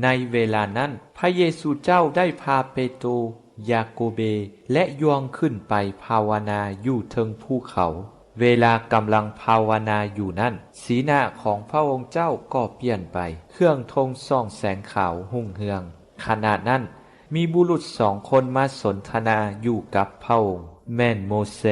ໃນເວລານັ້ນ ພະເຢຊູເຈົ້າໄດ້ພາເປໂຕ, ຢາໂກເບ ແລະ ຢວງຂຶ້ນໄປພາວະນາຢູ່ເທິງພູເຂົາ. ເວລາກຳລັງພາວະນາຢູ່ນັ້ນ, ສີໜ້າຂອງພະອົງເຈົ້າກໍປ່ຽນໄປ, ເຄື່ອງທົງສ່ອງແສງຂາວຮຸ່ງເຮືອງ. ຂະນະນັ້ນ, ມີບຸລຸດສອງຄົນມາສົນທະນາຢູ່ກັບພະອົງ, ແມ່ນໂມເຊ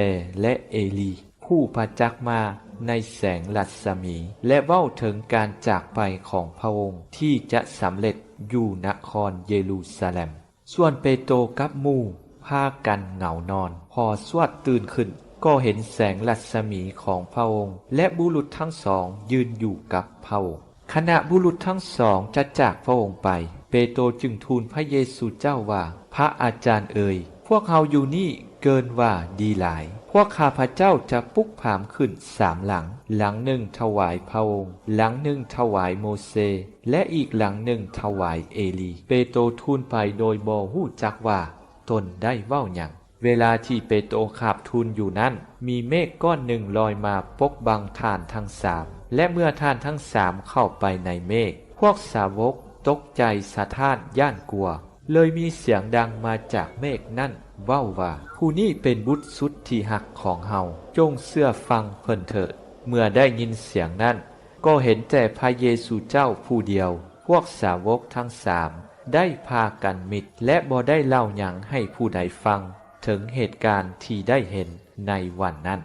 ແລະ ເອລີ, ຜູ້ປະຈັກມາໃນແສງລັດສະໝີ ແລະ ເວົ້າເຖິງການຈາກໄປຂອງພະອົງທີ່ຈະສຳເລັດຢູ່ນະຄອນເຢຣູຊາແລັມ. ສ່ວນເປໂຕກັບໝູ່ພາກັນເຫງົານອນ. ພໍສວດຕື່ນຂຶ້ນ, ກໍເຫັນແສງລັດສະໝີຂອງພະອົງ ແລະ ບຸລຸດທັງສອງຢືນຢູ່ກັບພະອົງ. ຂະນະບຸລຸດທັງສອງຈະຈາກພະອົງໄປ, ເປໂຕຈຶ່ງທູນພະເຢຊູເຈົ້າວ່າ, ພະອາຈານເອີຍ, ພວກເຮົາຢູ່ນີ້ເກີນວ່າດີຫຼາຍ. ພວກຂ້າພະເຈົ້າຈະປຸກຜາມຂຶ້ນສາມຫຼັງ, ຫຼັງໜຶ່ງຖວາຍພະອົງ, ຫຼັງໜຶ່ງຖວາຍໂມເຊ, ແລະ ອີກຫຼັງໜຶ່ງຖວາຍເອລີ. ເປໂຕທູນໄປໂດຍບໍ່ຮູ້ຈັກວ່າຕົນໄດ້ເວົ້າຫຍັງ. ເວລາທີ່ເປໂຕຄາບທູນຢູ່ນັ້ນ, ມີເມກກ້ອນໜຶ່ງລອຍມາປົກບັງທ່ານທັງສາມ, ແລະ ເມື່ອທ່ານທັງສາມເຂົ້າໄປໃນເມກ, ພວກສາວົກຕົກໃຈສະທ້ານຢ້ານກົວ. ເລີຍມີສຽງດັງມາຈາກເມກນັ້ນເວົ້າວ່າ, ຜູ້ນີ້ເປັນບຸດສຸດທີ່ຮັກຂອງເຮົາ, ຈົ່ງເຊື່ອຟັງເພິ່ນເຖີດ. ເມື່ອໄດ້ຍິນສຽງນັ້ນ, ກໍເຫັນແຕ່ພະເຢຊູເຈົ້າຜູ້ດຽວ, ພວກສາວົກທັງສາມໄດ້ພາກັນມິດ ແລະ ບໍ່ໄດ້ເລົ່າຫຍັງໃຫ້ຜູ້ໃດຟັງເຖິງເຫດການທີ່ໄດ້ເຫັນໃນວັນນັ້ນ.